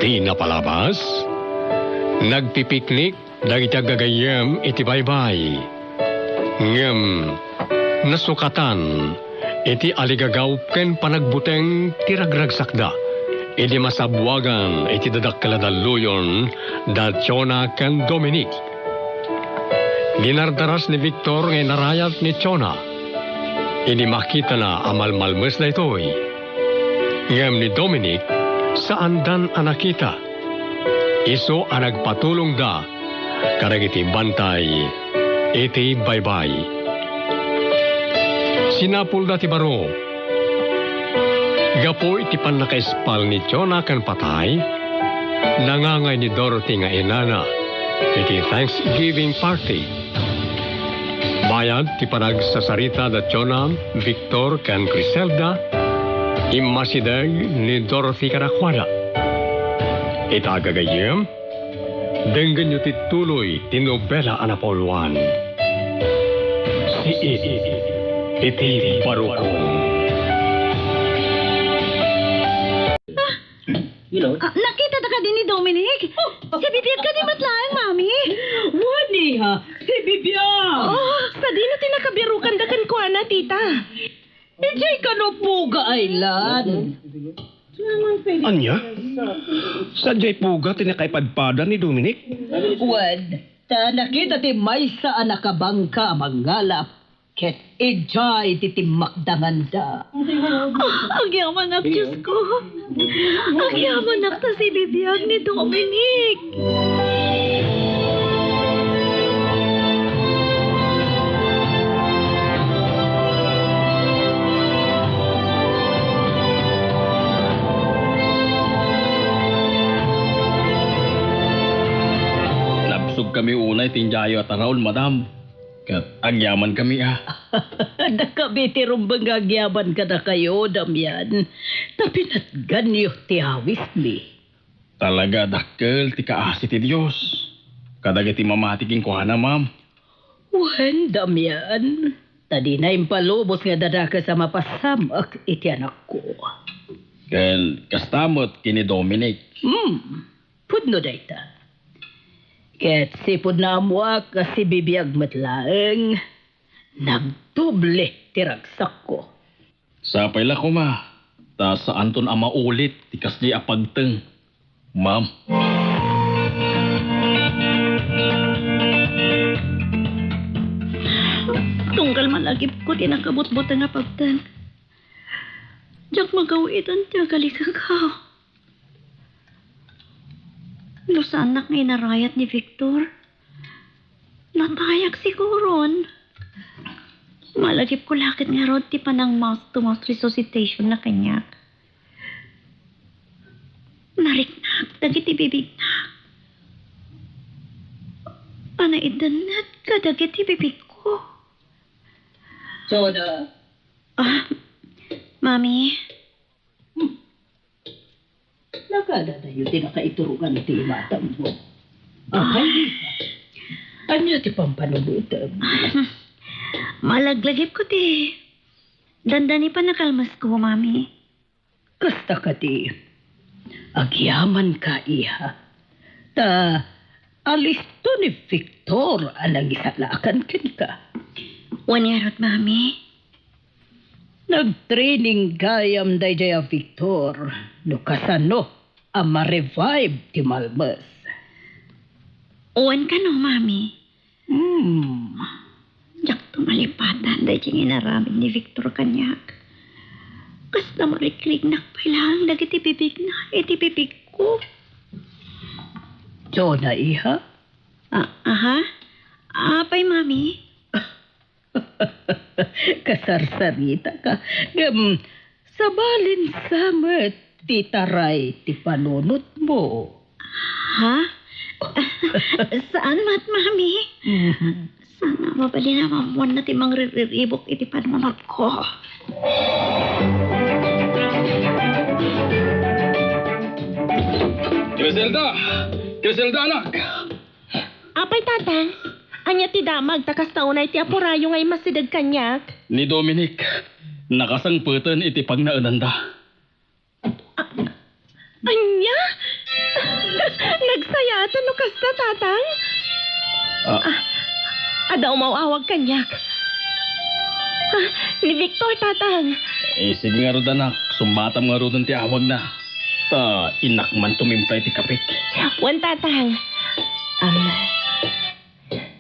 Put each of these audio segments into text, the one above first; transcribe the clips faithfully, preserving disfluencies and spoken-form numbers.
Di napalabas, nagpipiknik dagiti aggagayyem iti baybay. Ngem nasukatan iti aligagaw ken panagbuteng ti ragragsakda idi masabuagan iti dadakkel a dalluyon da Chona ken Dominic. Dinardaras ni Victor nga inarayat ni Chona idi makitana a malmalmes daytoy. Ngem ni Dominic, saandan a nakita. Isu a nagpatulongda kadagiti bantay iti baybay. Sinapulda ti baro. Gapu iti pannakaispal ni Chona ken patay, nangangay ni Dorothy nga inana iti Thanksgiving party. Bayat ti panagsasarita da Chona, Victor, ken Criselda, immasideg ni Dorothy kadakuada. Ita gagayyem, denggenyo ti tuloy ti nobela a napauluan. Siit iti barukong. Ah, nakita da kadi ni Dominic? Oh. Sibibiag kadi met laeng, Mami? Wen, iha, sibibiag. Oh, sadino ti nakabiarukanda kenkuana, tita? Idiay kano Puga Island. Ania? Sadiay Puga ti nakaipadpada ni Dominic? Wen, ta nakita ti maysa a nakabangka a mangngalap. Ket idiay ti timmakdanganda. Ah, agyamanak, Diyos ko. Agyamanak ta sibibiag ni Dominic. Nabsogkami unay ti indiayo a taraon, madam. Ket agyamankami a. Dakami ti rumbeng nga agyaman kadakayo, Damian, ta pinatganyo ti awismi. Talaga, dakkel ti kaasi ti Dios kadagiti mamati kenkuana, ma'am. Wen, Damian, ta dina impalubos nga dadakes a mapasamak iti anakko. Ken kasta met ken ni Dominic. Hmm. Pudno dayta. Ket sipud naammoak a sibibiag met laeng, nagdoble ti ragsakko. Sapay la koma, ta saanton a maulit ti kasdiay a pagteng, ma'am. Tunggal malagipko ti nakabutbuteng a pagteng, diak magaw-iden ti agalikek. No saannak nga inarayat ni Victor, natayak siguron. Malagipko la ket ngarud ti panang-mouth-to-mouth resuscitation na kaniak. Nariknak dagiti bibigna. Anaidennet kadagiti bibigko. Soda. Ah, Mami. Hmm. Nakadadayo ti nakaiturugan iti imatangmo. Apay, ania ti pampanunotem? Malaglagipko ti dandani panakalmasko, Mami. Kasta kadi, agyamanka, iha. Ta alisto ni Victor a nangisalakan kenka. Wen ngarud, Mami. Nagtraining gayam daydiay a Victor no kasano a ma-revive ti malmes. Wen kano, Mami? Hmm. Diakto malipatan daydiay nga inaramid ni Victor kaniak. Kasta marikriknak pay laeng dagiti bibigna iti bibigko. Jonah, iha? Ah, aha? Apay, Mami? Kasarsaritaka. Ngem, sabalin sa met ti taray ti panunotmo. Ha? Saan met, Mami? Mhm. Sana mabalin a maammoanna ti mangririribuk iti panunotko. Criselda! Criselda, anak! Apay, Tatang, ania ti damag ta kasta unay ti apurayo nga immasideg kaniak? Ni Dominic, nakasangpeten iti pagnaenanda. A-, ania? Ata no kasta, Tatang? Ah. Ah, adda umaw-awag kaniak. Ah, ni Victor, Tatang. Eh, sige ngarud, anak. Sumbatam ngaruden ti awagna. Ta innak man tumimpla iti kapik. Wen, Tatang. Um,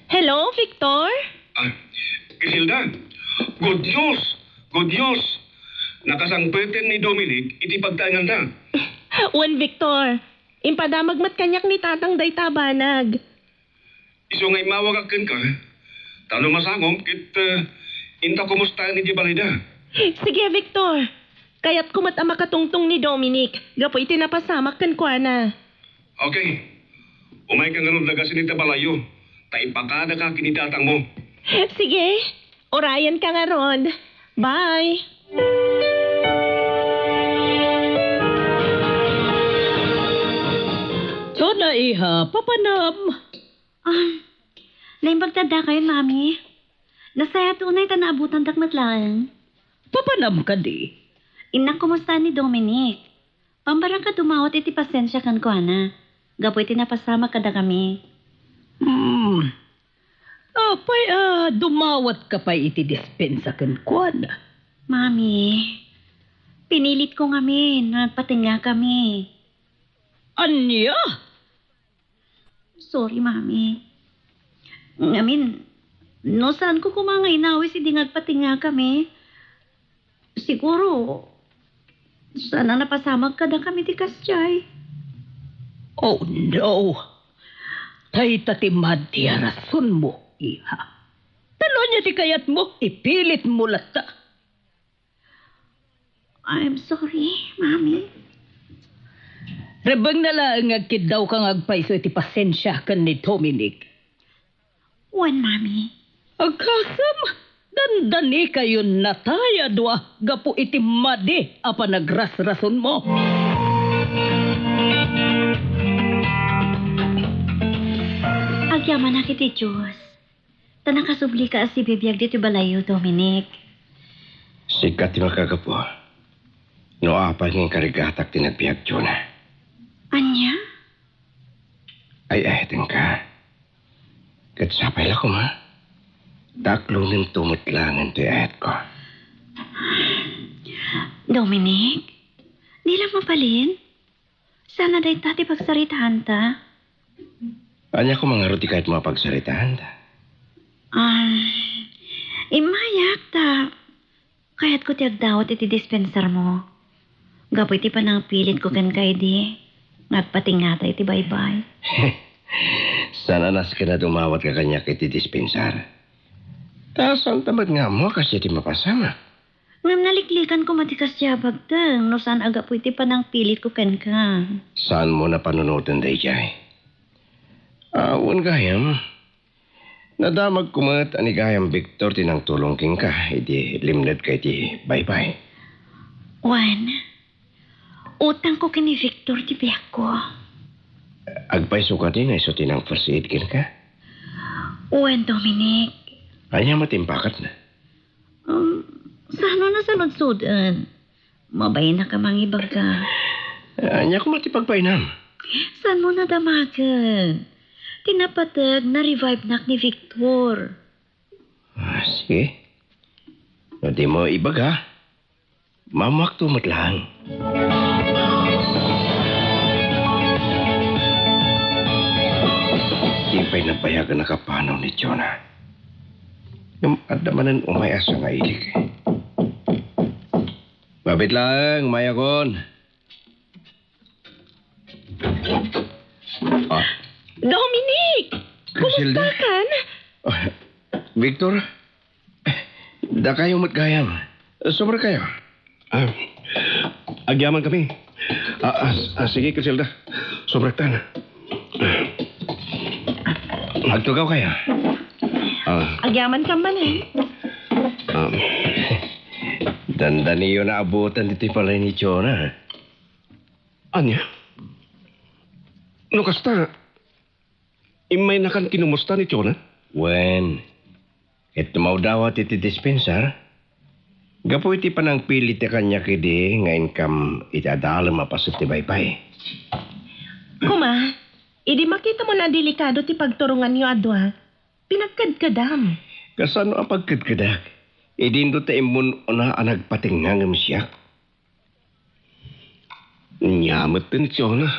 hello, Victor? Ah, Griselda, good news! Good news! Nakasangpeten ni Dominic iti pagtaenganda. Wen, Victor. Impadamag met kaniak ni Tatang dayta a banag. Isu nga immawagak kenka, ta no masangom ket, eh, inta kumustaen iti balayda. Sige, Victor. Kayatko met a makatungtong ni Dominic gapu iti napasamak kenkuana. Okay. Umayka ngarud lagasem iti balayyo, ta ipakadaka ken ni tatangmo. Sige. Urayenka ngarud. Bye. Sona, iha, papanam. Ah, naimbag ta addakayon, Mami. Nasayaat unay ta naabutandak met laeng. Papanam kadi? Innak kumusta ni Dominic. Pambarangka dumawat iti pasensia kenkuana, gapu iti napasamak kadakami. Hmm. Apay a dumawatka pay iti dispensa kenkuana? Mami, pinilitko ngamin nga agpatengngakami. Ania? Sorry, Mami. Ngamin, no saanko koma nga inawis idi nga agpatengngakami, siguro, saan a napasamak kadakami ti kasdiay. Oh, no. Dayta ti madi a rasonmo, iha. Ta no ania ti kayatmo, ipilitmo latta. I'm sorry, Mami. Rebbengna laeng nga agkiddawka nga agpayso iti pasensia ken ni Dominic. Wen, Mami. Agasem, dandanikayon natay a dua gapu iti madi a panagrasrasonmo. Agyamanak iti Dios. Ta nakasublika a sibibiag ditoy balayyo, Dominic. Sika ti makagapu. No apay nga inkarigatak ti nagbiag, Jonah. Ania? Ay-ayatenka. Ket sapay la koma. Ta aklonemto met laengen toy ayatko. Dominic, di la mabalin? Saan a dayta ti pagsaritaanta? Ania koma ngarud ti kayatmo a pagsaritaanta? Um, immayak ta kayatko ti agdawat iti dispensarmo. Gapu iti panangpilitko kenka idi nga agpatingngata iti baybay. Saan a nasken a dumawatka kaniak iti dispensar. Ta saanta met nga ammo a kasdiay ti mapasamak. Ngem naliklikan koma ti kasdiay a bagteng no saan a gapu iti panangpilitko kenka. Saanmo a panunoten daydiay? Ah, wen gayam, nadamagko met a ni gayam Victor ti nangtulong kenka idi limnedka iti baybay. Wen, utangko ken ni Victor ti biagko. Agpayso kadi nga isu ti nang-first aid kenka? Wen, Dominic. Ania met ti impakatna? Um, saan a nasaludsod-en? Mabainaka mangibaga. Ania koma ti pagbainam? Saanmo a damagen? Ti napateg, na-revive-nak ni Victor. Ah, sige. No dimo ibaga, maammoakto met laeng. Di pay nabayagan a kapanaw ni Jonah. Ngem adda manen umay a sangailik. Mabiit laeng, umayakon. Ah. Dominic! Griselda? Kumustakan? Ah, Victor? Dakayo met gayam. Subrekayo. Ah, agyamankami. Ah, ah, ah, sige, Griselda. Subrektan. Agtugawkayo. Ah. Agyamankami manen. Ah. Dandaniyo naabutan ditoy balay ni Jonah. Ania? No kasta, immaynakan kinumusta ni Jonah? Wen, ket tumawdawat iti dispensar, gapu iti panangpilit ti kaniak idi nga inkam iti adalem a paset ti baybay. Kuma, Idi makitam a delikado ti pagturonganyo a dua, pinagkedkedam. Kasano a pagkedkedak? Idi inton ta immun-una a nagpatingngangem siak. Nia met ti ni Jonah.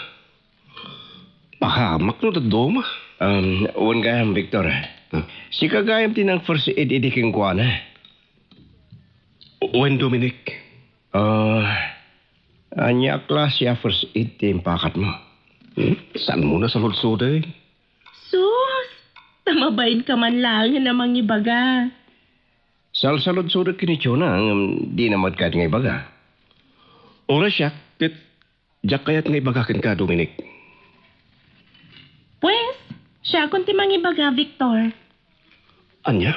Pahamak no dadduma. Um, wen gayam, Victor. Huh? Sika gayam ti nang-first aid idi kenkuana. Wen, Dominic. Ah, ania a klase a first aid ti impakatmo? Hmm? Saanmo nasaludsodek? Sus! Ta mabainka man laengen a mangibaga. Salsaludsodek ken ni Jonah, ngem dina met kayat nga ibaga. Uray siak, ket diak kayat nga ibaga kenka, Dominic. Pues, siakon ti mangibaga, Victor. Ania?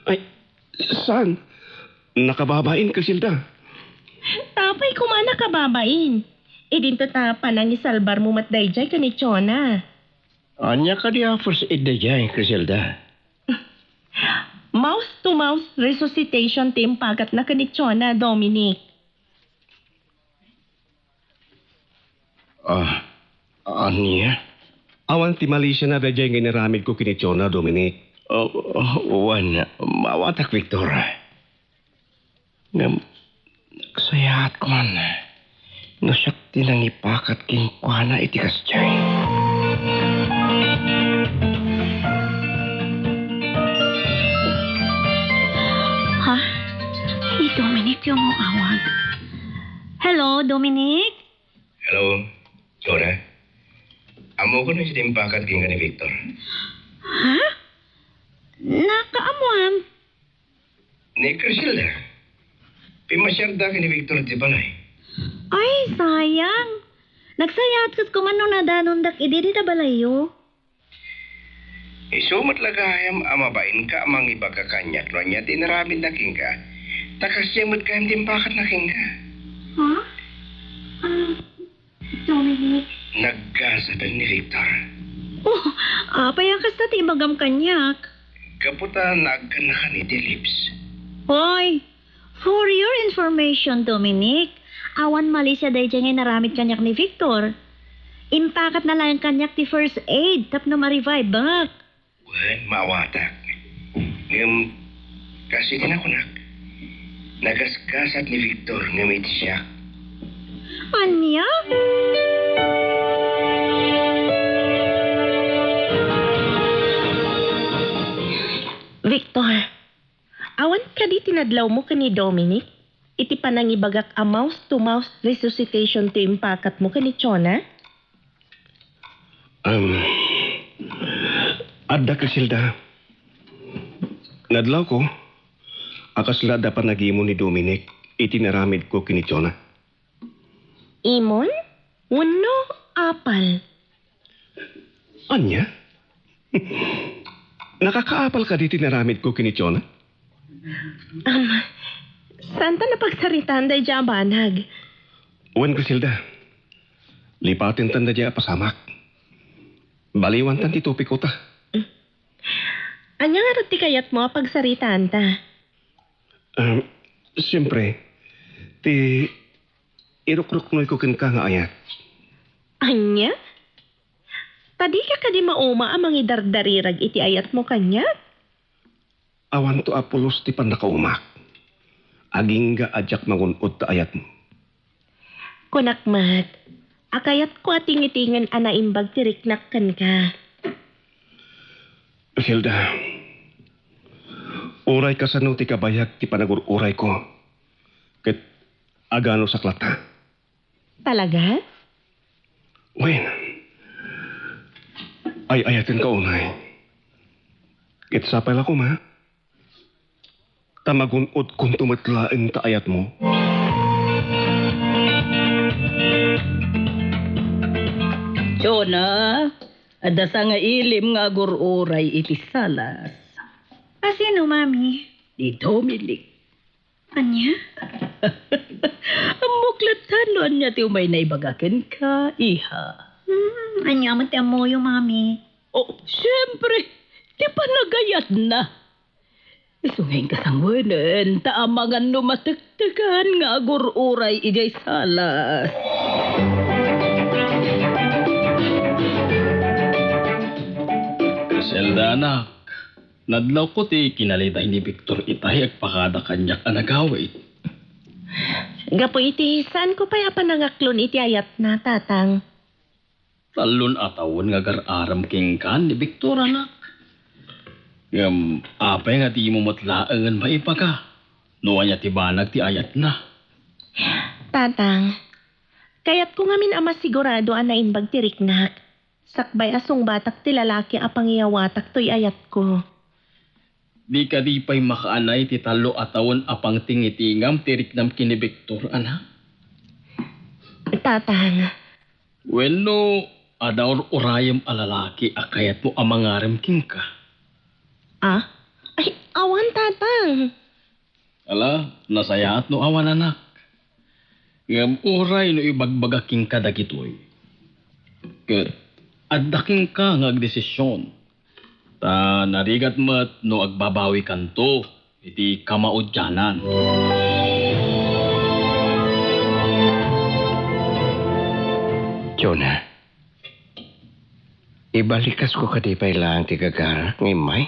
Ay, saan? Nakababain, Criselda. Apay koma a nakababain? Idinto ta panangisalbarmo met daydiay ken ni Jonah. Ania kadi a first aid daydiay, Criselda? Mouth-to-mouth resuscitation ti impakatna ken ni Jonah, Dominic. Ah, ania? Awan ti malisiana daydiay nga inaramidko ken ni Jonah, Dominic. Oh, oh, wen, maawatak, Victor. Ngem, nagsayaat man no siak ti nangipakat kenkuana iti kasdiay. Ha? Ni Dominic ti umawag. Hello, Dominic? Hello, Jonah. Ammokon no siak ti impakat kenka ni Victor. Ha? Nakaammoam? Ni Criselda. Pimmasiarda ken ni Victor ti balay. Ay, sayang. Nagsayaat koma no nadanondak idi dida balayyo. Isu met la gayam a mabainka a mangibaga kaniak no ania ti inaramidna kenka, ta kasdiay met gayam ti impakatna kenka. Ha? Ah, Dominic. Naggasaden ni Victor. Oh, apay a kasta ti ibagam kaniak? Gapu ta naagkannakan iti lips. Hoy, for your information, Dominic, awan malisia daydiay nga inaramid kaniak ni Victor. Impakatna laeng kaniak ti first aid tapno ma-revivek. Wen, maawatak. Ngem, kas iti nakunak, nagasgasat ni Victor ngem iti siak. Ania? Victor, awan kadi ti nadlawmo ken ni Dominic iti panangibagak a mouth-to-mouth resuscitation ti impakatmo ken ni Jonah? Um, adda, Criselda. Nadlawko a kasla adda panagimon ni Dominic iti naramidko ken ni Jonah. Imon? Wenno apal? Ania? Nakakaapal kadi ti naramidko ken ni Jonah? Am, saanta napagsaritaan daydiay a banag? Wen, Criselda. Lipatentan daydiay a pasamak. Baliwantan ti topikko ta. Ania ngarud ti kayatmo a pagsaritaanta? Um, siempre, ti irukruknoyko kenka nga ayat. Ania? Ta dika kadi mauma a mangidardarirag iti ayatmo kaniak? Awanto a pulos ti pannakaumak. Agingga a diak mangun-od ta ayatmo. Kunak met, a kayatko a tingitingen a naimbag ti riknak kenka. Hilda, uray kasano ti kabayag ti panagur-urayko, ket aganosak latta. Talaga? Wen, ay-ayatenka unay. Ket sapay la koma, ta magun-odkonto met laeng ta ayatmo. Jonah, adda sangailim nga agur-uray iti salas. A sino, Mami? Ni Dominic. Ania? Ammok latta no ania ti umay naibaga kenka, iha. Hmm, ania met ti ammoyo, Mami? Oh, siempre, ti panagayatna. Isu nga inkasangwenen, ta amangan no matektekan nga agur-uray idiay salas. Zelda, anak, nadlawko ti kinaliday ni Victor itay agpakada kaniak a nagawid. Gapu iti saanko pay a panangaklon iti ayatna, Tatang. Tallon a tawen nga agar-arem kenka ni Victor, anak. Ngem apay nga dimo met laengen maibaga no ania ti banag ti ayatna? Tatang, kayatko ngamin a masigurado a naimbag ti riknak, sakbay a sungbatak ti lalaki a pangiyawatak toy ayatko. Di kadi pay makaanay ti tallo a tawen a pangtingitingam ti riknam ken ni Victor, anak? Tatang. Wenno, adda ur-urayem a lalaki a kayatmo a mangarem kenka? Ah? Ay, awan, Tatang. Ala, nasayaat no awan, anak. Ngem uray no ibagbaga kenka dagitoy, ket adda kenka nga agdesision. Ta narigat met no agbabawikanto iti kamaudianan. Jonah, ibalikasko kadi pay laeng ti gagarak nga immay?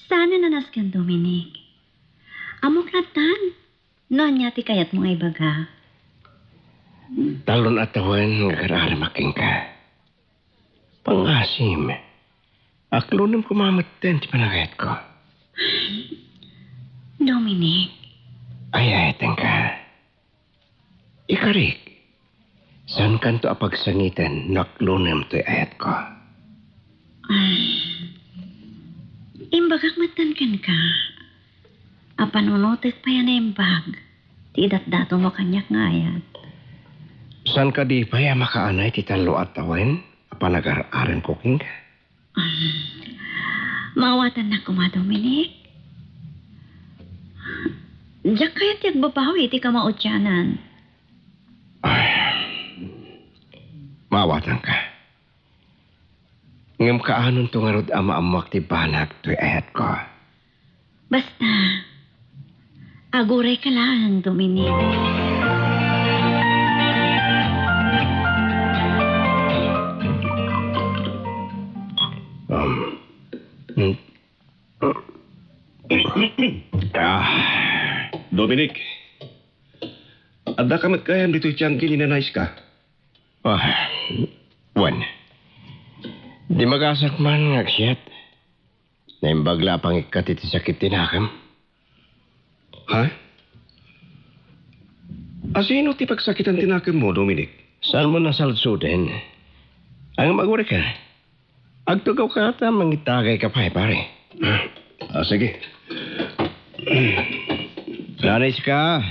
Saan a nasken, Dominic. Ammok latta no ania ti kayatmo nga ibaga. Tallon a tawen nga agar-aremak kenka. Pangasim, aklonem koma metten ti panagayatko. Dominic. Ay-ayatenka. Ikarik, saankanto a pagsangiten no aklonem toy ayatko. Ay, imbagak metten kenka a panunotek pay a naimbag ti idatdatonmo kaniak nga ayat. Saan kadi pay a makaanay ti tallo a tawen a panagar-aremko kenka? Maawatannak koma, Dominic. Diak kayat ti agbabawi iti kamaudianan. Ay, maawatanka. Ngem kaanonto ngarud a maammoak ti banag toy ayatko? Basta, agurayka laeng, Dominic. Um, mm. Ah. Dominic, addaka met gayam ditoy tianggi ni Nanay Iska? Ah, wen. Di magasak man nga agsiat. Naimbag la a pangikkat iti sakit ti nakem. Ha? Asino ti pagsakitan ti nakemmo, Dominic? Saanmo nasaludsoden? Ngem agurayka. Agtugawka ta mangitagayka pay, pare. Ah, ah, sige. Nanay Iska,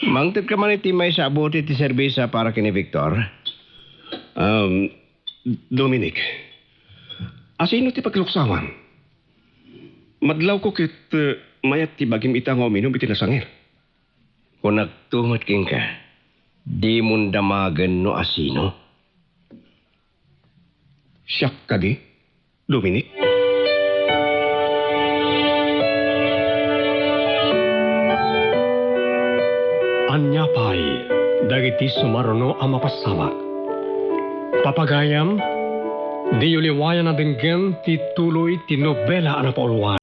mangtedka man iti maysa a bote ti serbesa para ken ni Victor? Um, Dominic, asino ti pagluksawan? Madlawko ket, eh, mayat ti bagim ita nga uminum iti nasangir. Kunakto met kenka, dimon damagen no asino. Siak kadi, Dominic? Ania pay dagiti sumaruno a mapasabak? Papagayam, diyo liwayan a denggen ti tuloy ti nobela a napauluan.